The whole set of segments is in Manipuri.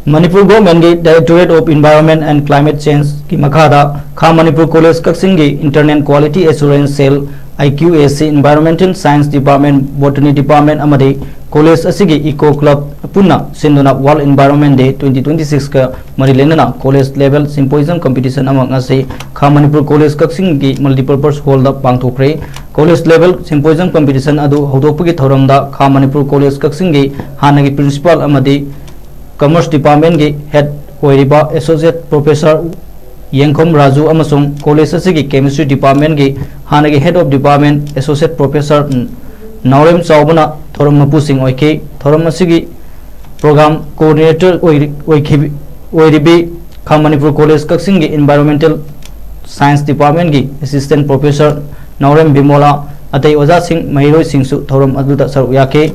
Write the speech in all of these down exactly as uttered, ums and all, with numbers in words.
ꯃꯅꯤꯄꯨꯔ ꯒꯣꯔꯃꯦꯟꯒꯤ Directorate of Environment and Climate Change ꯀꯤ ꯃꯈꯥꯗ ꯈꯥ ꯃꯅꯤꯄꯨꯔ ꯀꯣꯂꯦꯖ ꯀꯛꯆꯤꯡꯒꯤ Internal Quality Assurance Cell, I Q A C, Environmental Science Department, Botany Department ꯑꯃꯗꯤ ꯀꯣꯂꯦꯖ ꯑꯁꯤꯒꯤ Eco Club ꯄꯨꯟꯅ ꯁꯤꯟꯗꯨꯅ World Environment Day twenty twenty-six ꯀ ꯃꯔꯤ ꯂꯩꯅꯅ ꯀꯣꯂꯦꯖ ꯂꯦꯚꯦꯜ ꯁꯤꯝꯄꯣꯖꯤꯌꯝ ꯀꯝꯄꯤꯇꯤꯁꯟ ꯑꯃ ꯉꯁꯤ ꯈꯥ ꯃꯅꯤꯄꯨꯔ ꯀꯣꯂꯦꯖ ꯀꯛꯆꯤꯡꯒꯤ ꯃꯜꯇꯤꯄꯔꯄꯁ ꯍꯣꯜꯗ ꯄꯥꯡꯊꯣꯛꯈ꯭ꯔꯦ꯫ ꯀꯣꯂꯦꯖ ꯂꯦꯚꯦꯜ ꯁꯤꯝꯄꯣꯖꯤꯌꯝ ꯀꯝꯄꯤꯇꯤꯁꯟ ꯑꯗꯨ ꯍꯧꯗꯣꯛꯄꯒꯤ ꯊꯧꯔꯝꯗ ꯈꯥ ꯃꯅꯤꯄꯨꯔ ꯀꯣꯂꯦꯖ ꯀꯛꯆꯤꯡꯒꯤ ꯍꯥꯟꯅꯒꯤ ꯄ꯭ꯔꯤꯟꯁꯤꯄꯥꯜ ꯑꯃꯗꯤ ꯀꯃꯔꯁ ꯗꯤꯄꯥꯔꯠꯃꯦꯟꯒꯤ ꯍꯦꯗ ꯑꯣꯏꯔꯤꯕ ꯑꯦꯁꯣꯁꯤꯌꯦꯠ ꯄ꯭ꯔꯣꯐꯦꯁꯔ ꯌꯦꯡꯈꯣꯝ ꯔꯥꯖꯨ ꯑꯃꯁꯨꯡ ꯀꯣꯂꯦꯖ ꯑꯁꯤꯒꯤ ꯀꯦꯃꯤꯁꯇ꯭ꯔꯤ ꯗꯤꯄꯥꯔꯠꯃꯦꯟꯒꯤ ꯍꯥꯟꯅꯒꯤ head of department associate professor Naorem ꯆꯥꯎꯕꯅ ꯊꯧꯔꯝ ꯃꯄꯨꯁꯤꯡ ꯑꯣꯏꯈꯤ꯫ ꯊꯧꯔꯝ ꯑꯁꯤꯒꯤ ꯄ꯭ꯔꯣꯒ꯭ꯔꯥꯝ ꯀꯣꯑꯣꯔꯗꯤꯅꯦꯇꯔ ꯑꯣꯏꯔꯤ-, ꯑꯣꯏꯈꯤꯕꯤ-, ꯑꯣꯏꯔꯤꯕꯤ ꯈꯥ ꯃꯅꯤꯄꯨꯔ ꯀꯣꯂꯦꯖ ꯀꯛꯆꯤꯡꯒꯤ ꯏꯟꯚꯥꯏꯔꯣꯟꯃꯦꯟꯇꯦꯜ ꯁꯥꯏꯟꯁ ꯗꯤꯄꯥꯔꯠꯃꯦꯟꯒꯤ ꯑꯦꯁꯤꯁꯇꯦꯟ ꯄ꯭ꯔꯣꯐꯦꯁꯔ ꯅꯥꯎꯔꯦꯝ ꯕꯤꯃꯣꯂꯥ, ꯑꯇꯩ ꯑꯣꯖꯥꯁꯤꯡ, ꯃꯍꯩꯔꯣꯏꯁꯤꯡꯁꯨ ꯊꯧꯔꯝ ꯑꯗꯨꯗ ꯁꯔꯨꯛ ꯌꯥꯈꯤ꯫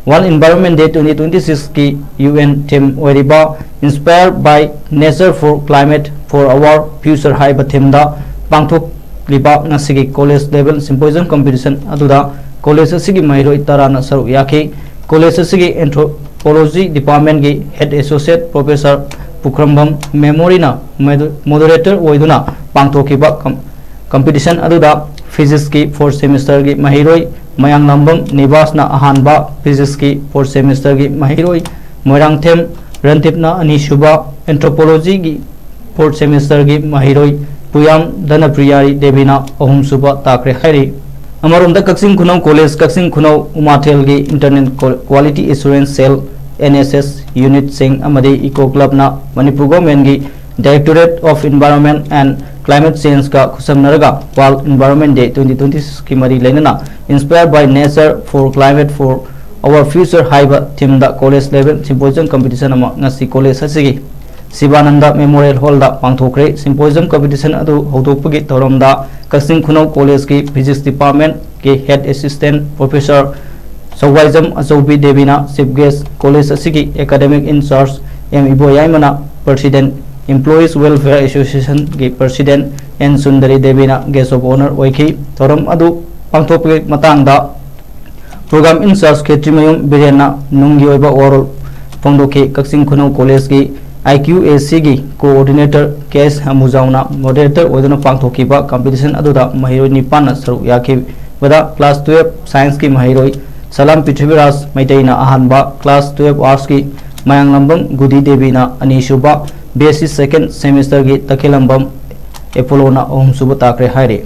World Environment Day twenty twenty-six ꯀꯤ U N theme ꯑꯣꯏꯔꯤꯕ Inspired by Nature for Climate for Our Future ꯍꯥꯏꯕ ꯊꯤꯝꯗ ꯄꯥꯡꯊꯣꯛꯂꯤꯕ ꯉꯁꯤꯒꯤ ꯀꯣꯂꯦꯖ ꯂꯦꯚꯦꯜ ꯁꯤꯝꯄꯣꯖꯤꯌꯝ ꯀꯝꯄꯤꯇꯤꯁꯟ ꯑꯗꯨꯗ ꯀꯣꯂꯦꯖ ꯑꯁꯤꯒꯤ ꯃꯍꯩꯔꯣꯏ ꯇꯔꯥꯅ ꯁꯔꯨꯛ ꯌꯥꯈꯤ꯫ ꯀꯣꯂꯦꯖ ꯑꯁꯤꯒꯤ ꯑꯦꯟꯊ꯭ꯔꯣꯄꯣꯂꯣꯖꯤ ꯗꯤꯄꯥꯔꯠꯃꯦꯟꯒꯤ ꯍꯦꯗ ꯑꯦꯁꯣꯁꯤꯌꯦꯠ ꯄ꯭ꯔꯣꯐꯦꯁꯔ ꯄꯨꯈ꯭ꯔꯝꯕꯝ ꯃꯦꯃꯣꯔꯤꯅ ꯃꯣꯗ-, ꯃꯣꯗꯔꯦꯇꯔ ꯑꯣꯏꯗꯨꯅ ꯄꯥꯡꯊꯣꯛꯈꯤꯕ ꯀꯝ-, ꯀꯝꯄꯤꯇꯤꯁꯟ ꯑꯗꯨꯗ ꯐꯤꯖꯤꯛꯁꯀꯤ ꯐꯣꯔꯠ ꯁꯦꯃꯤꯁꯇꯔꯒꯤ ꯃꯍꯩꯔꯣꯏ ꯃꯌꯥꯡꯂꯥꯝꯕꯝ ꯅꯤꯕꯥꯁꯅ ꯑꯍꯥꯟꯕ, ꯐꯤꯖꯤꯛꯁꯀꯤ ꯐꯣꯔꯠ ꯁꯦꯃꯤꯁꯇꯔꯒꯤ ꯃꯍꯩꯔꯣꯏ ꯃꯣꯏꯔꯥꯡꯊꯦꯝ ꯔꯟꯗꯤꯞꯅ ꯑꯅꯤꯁꯨꯕ, ꯑꯦꯟꯊ꯭ꯔꯣꯄꯣꯂꯣꯖꯤꯒꯤ ꯐꯣꯔꯠ ꯁꯦꯃꯤꯁꯇꯔꯒꯤ ꯃꯍꯩꯔꯣꯏ ꯄꯨꯌꯥꯝ ꯙꯅꯄ꯭ꯔꯤꯌꯥꯔꯤ ꯗꯦꯕꯤꯅ ꯑꯍꯨꯝꯁꯨꯕ ꯇꯥꯈ꯭ꯔꯦ ꯍꯥꯏꯔꯤ꯫ ꯑꯃꯔꯣꯝꯗ ꯀꯛꯆꯤꯡ ꯈꯨꯅꯧ ꯀꯣꯂꯦꯖ, ꯀꯛꯆꯤꯡ ꯈꯨꯅꯧ ꯎꯃꯥꯊꯦꯜꯒꯤ Internal Quality Assurance Cell, N S S unitꯁꯤꯡ ꯑꯃꯗꯤ Eco Clubꯅ ꯃꯅꯤꯄꯨꯔ ꯒꯣꯔꯃꯦꯟꯒꯤ Directorate of Environment and Climate Changeꯀ ꯈꯨꯠꯁꯝꯅꯔꯒ World Environment Day twenty twenty-sixꯀꯤ ꯃꯔꯤ ꯂꯩꯅꯅ Inspired by Nature for Climate for Our Future ꯍꯥꯏꯕ ꯊꯤꯝꯗ ꯀꯣꯂꯦꯖ ꯂꯦꯚꯦꯜ ꯁꯤꯝꯄꯣꯖꯤꯌꯝ ꯀꯝꯄꯤꯇꯤꯁꯟ ꯑꯃ ꯉꯁꯤ ꯀꯣꯂꯦꯖ ꯑꯁꯤꯒꯤ ꯁꯤꯕꯥꯅꯟꯗ ꯃꯦꯃꯣꯔꯤꯌꯦꯜ ꯍꯣꯜꯗ ꯄꯥꯡꯊꯣꯛꯈ꯭ꯔꯦ꯫ ꯁꯤꯝꯄꯣꯖꯤꯌꯝ ꯀꯝꯄꯤꯇꯤꯁꯟ ꯑꯗꯨ ꯍꯧꯗꯣꯛꯄꯒꯤ ꯊꯧꯔꯝꯗ ꯀꯛꯆꯤꯡ ꯈꯨꯅꯧ ꯀꯣꯂꯦꯖꯀꯤ ꯐꯤꯖꯤꯛꯁ ꯗꯤꯄꯥꯔꯠꯃꯦꯟꯠꯀꯤ head assistant professor Soubaijam Achoubi ꯗꯦꯕꯤꯅ ꯆꯤꯐ ꯒꯦꯁ꯭ꯠ, ꯀꯣꯂꯦꯖ ꯑꯁꯤꯒꯤ ꯑꯦꯀꯥꯗꯦꯃꯤꯛ ꯏꯟꯆꯥꯔꯖ ꯑꯦꯝ ꯏꯕꯣꯌꯥꯏꯃꯅ ꯄ꯭ꯔꯁꯤꯗꯦꯟꯠ, ꯏꯝꯄ꯭ꯂꯣꯌꯤꯁ ꯋꯦꯜꯐꯤꯌꯔ ꯑꯦꯁꯣꯁꯤꯌꯦꯁꯟꯒꯤ ꯄ꯭ꯔꯁꯤꯗꯦꯟꯠ ꯑꯦꯟ ꯁꯨꯟꯗꯔꯤ ꯗꯦꯕꯤꯅ ꯒꯦꯁ꯭ꯠ ꯑꯣꯐ ꯑꯣꯅꯔ ꯑꯣꯏꯈꯤ꯫ ꯊꯧꯔꯝ ꯑꯗꯨ ꯄꯥꯡꯊꯣꯛꯄꯒꯤ ꯃꯇꯥꯡꯗ ꯄ꯭ꯔꯣꯒ꯭ꯔꯥꯝ ꯏꯟꯆꯥꯔꯖ ꯈꯦꯇ꯭ꯔꯤꯃꯌꯨꯝ ꯕꯤꯔꯦꯟꯅ ꯅꯨꯡꯒꯤ ꯑꯣꯏꯕ ꯋꯥꯔꯣꯜ ꯐꯣꯡꯗꯣꯛꯈꯤ꯫ ꯀꯛꯆꯤꯡ ꯈꯨꯅꯧ ꯀꯣꯂꯦꯖꯀꯤ ꯑꯥꯏ ꯀ꯭ꯌꯨ ꯑꯦ ꯁꯤꯒꯤ ꯀꯣꯑꯣꯔꯗꯤꯅꯦꯇꯔ ꯀꯦ ꯑꯦꯁ ꯑꯃꯨꯖꯥꯎꯅ ꯃꯣꯗꯦꯔꯦꯇꯔ ꯑꯣꯏꯗꯨꯅ ꯄꯥꯡꯊꯣꯛꯈꯤꯕ ꯀꯝꯄꯤꯇꯤꯁꯟ ꯑꯗꯨꯗ ꯃꯍꯩꯔꯣꯏ ꯅꯤꯄꯥꯟꯅ ꯁꯔꯨꯛ ꯌꯥꯈꯤꯕꯗ ꯀ꯭ꯂꯥꯁ ꯇꯨꯌꯦꯜꯐ ꯁꯥꯏꯟꯁꯀꯤ ꯃꯍꯩꯔꯣꯏ ꯁꯂꯥꯝ ꯄ꯭ꯔꯤꯊꯤꯕꯤꯔꯥꯖ ꯃꯩꯇꯩꯅ ꯑꯍꯥꯟꯕ, ꯀ꯭ꯂꯥꯁ ꯇꯨꯌꯦꯜꯐ ꯑꯥꯔꯠꯁꯀꯤ ꯃꯌꯥꯡꯂꯝꯕꯝ ꯒꯨꯗꯤ ꯗꯦꯕꯤꯅ ꯑꯅꯤꯁꯨꯕ, ꯕꯤ ꯑꯦꯁ ꯁꯤ ꯁꯦꯀꯦꯟ ꯁꯦꯃꯤꯁꯇꯔꯒꯤ ꯇꯈꯦꯜꯂꯝꯕꯝ ꯑꯦꯄꯣꯂꯣꯅ ꯑꯍꯨꯝꯁꯨꯕ ꯇꯥꯈ꯭ꯔꯦ ꯍꯥꯏꯔꯤ꯫